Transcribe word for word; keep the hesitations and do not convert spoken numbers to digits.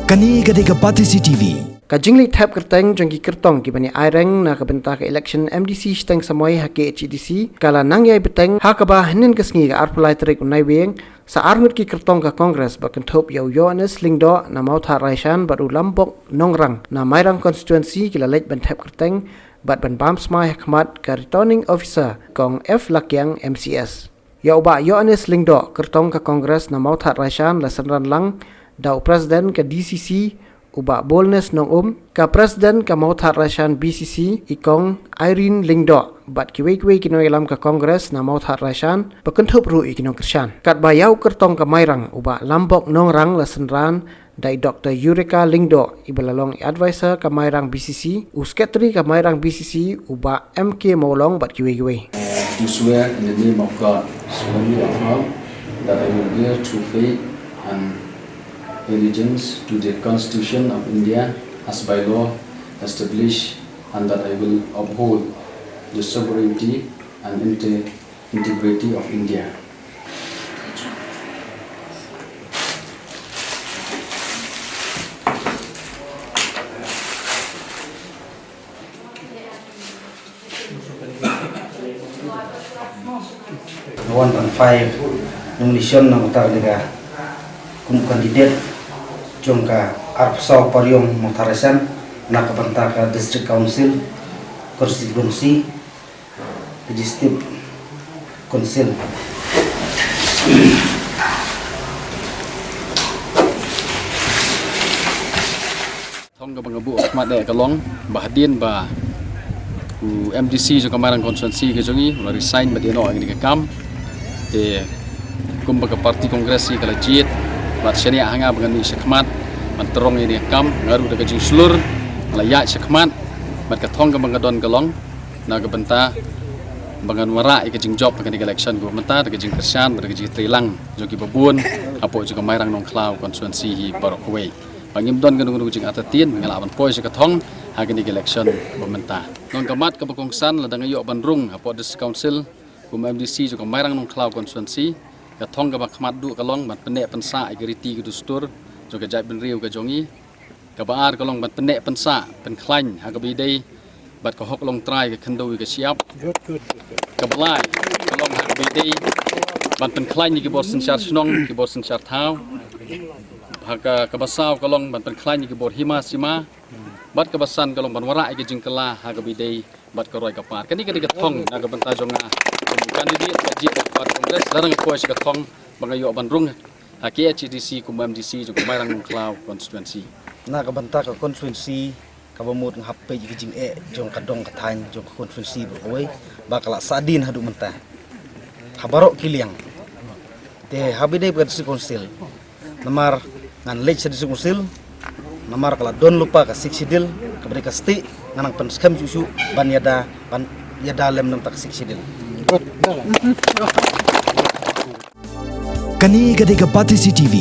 Kane ka dei ka Batesi T V. Ka jingleit thep kyrteng jong ki kyrtong kiba ïa aireng na ka bynta ka election M D C shiteng samoi ha K H A D C ka la nang ïai bteng ha kaba hynnin ka sngi ka arphew lai tarik u Naiwieng, sa arngut ki kyrtong ka Congress ba kynthup ïa u Yohanes Lyngdoh na Mawthadraishan bad u Lambok Nongrang na Mairang constituency ki la leit ban thep kyrteng bad ban bam smai ha khmat ka Returning Officer Kong F Lakiang M C S. Ïa u Bah Yohanes Lyngdoh, kyrtong ka Congress na Mawthadraishan, la synran lang da u President ka D C C, u Bah Boldness Nongum, ka President ka Mawthadraishan B C C, i Kong Irene Lyngdoh, bad kiwei kiwei ki nongïalam ka Congress na Mawthadraishan, ba kynthup ruh ïa ki nongkyrshan. Katba ïa u kyrtong ka Mairang, u Bah Lambok Nongrang, la synran da i Doctor Eureka Lyngdoh, iba la long i advisor ka Mairang B C C, u secretary ka Mairang B C C, u Bah M K Mawlong bad kiwei kiwei. Do swear in the name of God, solemnly affirm that I will bear true faith and allegiance to the Constitution of India as by law established, and that I will uphold the sovereignty and inte- integrity of India. One point five nomination na ka bynta ka kum candidate jong ka arphew saw Pariong Mawthadraishan na ka bynta ka District Council constituency, Legislative Council. Thong kaba nga buh khmat eh ka long ba hadien ba u M D C jong ka Mairang constituency ka jong ngi u la resign bad ïa noh ïa kane ka kam. Te kumba ka party Congress hi ka la jied bad shaniah ha nga ba ngan mih shakhmat ban trong ïa kane ka kam, nga ruh da ka jingshlur la ïaid shakhmat. Bad ka thong kaba nga don ka long na ka bynta ba ngan wanrah ïa ka jingjop ha kane ka election kaba mynta da ka jingkyrshan bad da ka jingtreilang jong kiba bun hapoh jong ka Mairang Nongkhlaw constituency hi baroh kawei. Ba ngim don kano kano ka jingartatien, nga lah ban poi sha ka thong ha kane ka election ba mynta. Nong ka mat kaba kongsan lada nga ïoh ban rung hapoh District Council kum M D C jong ka Mairang Nongkhlaw constituency, ka thong kaba khmat duh ka long ban pynneh pynsah ïa ka riti ka dustur jong ka jaitbynriew ka jong ngi. Kaba ar ka long ban pynneh pynsah, pynkhlaiñ ha kaba ïadei bad ka hok longtrai, ka khyndew ïa ka shyiap. Kaba lai ka long ha kaba ïadei ban pynkhlaiñ ïa ki bor synshar shnong, ki bor synshar thaw. Ha ka, kaba saw ka long ban pynkhlaiñ ïa ki bor hima sima. Bad kaba san ka long ban wanrah ïa ka jingkylla ha kaba ïadei bad ka roi ka par. Kane ka dei ka thong na ka bynta jong nga kum u candidate ka jingïaid party Congress, lada nga poi sha ka thong ba nga ïoh ban rung ha K H A D C kum M D C jong ka Mairang Nongkhlaw constituency. Na ka bynta ka constituency kaba mut nga hap peit ïa ka jingeh jong ka dong ka thaiñ jong ka constituency baroh kawei ba ka la sahdien haduh mynta ha baroh ki liang. Te ha ba ïadei bad ka District Council, namar ngan leit sha District Council, namar ka la don lypa ka Sixth Schedule kaba dei ka stieh, ngan nang pynskhem shuh shuh ban ïada, ban ïada lem na ka bynta ka Sixth Schedule. Kane ka dei ka Batesi T V.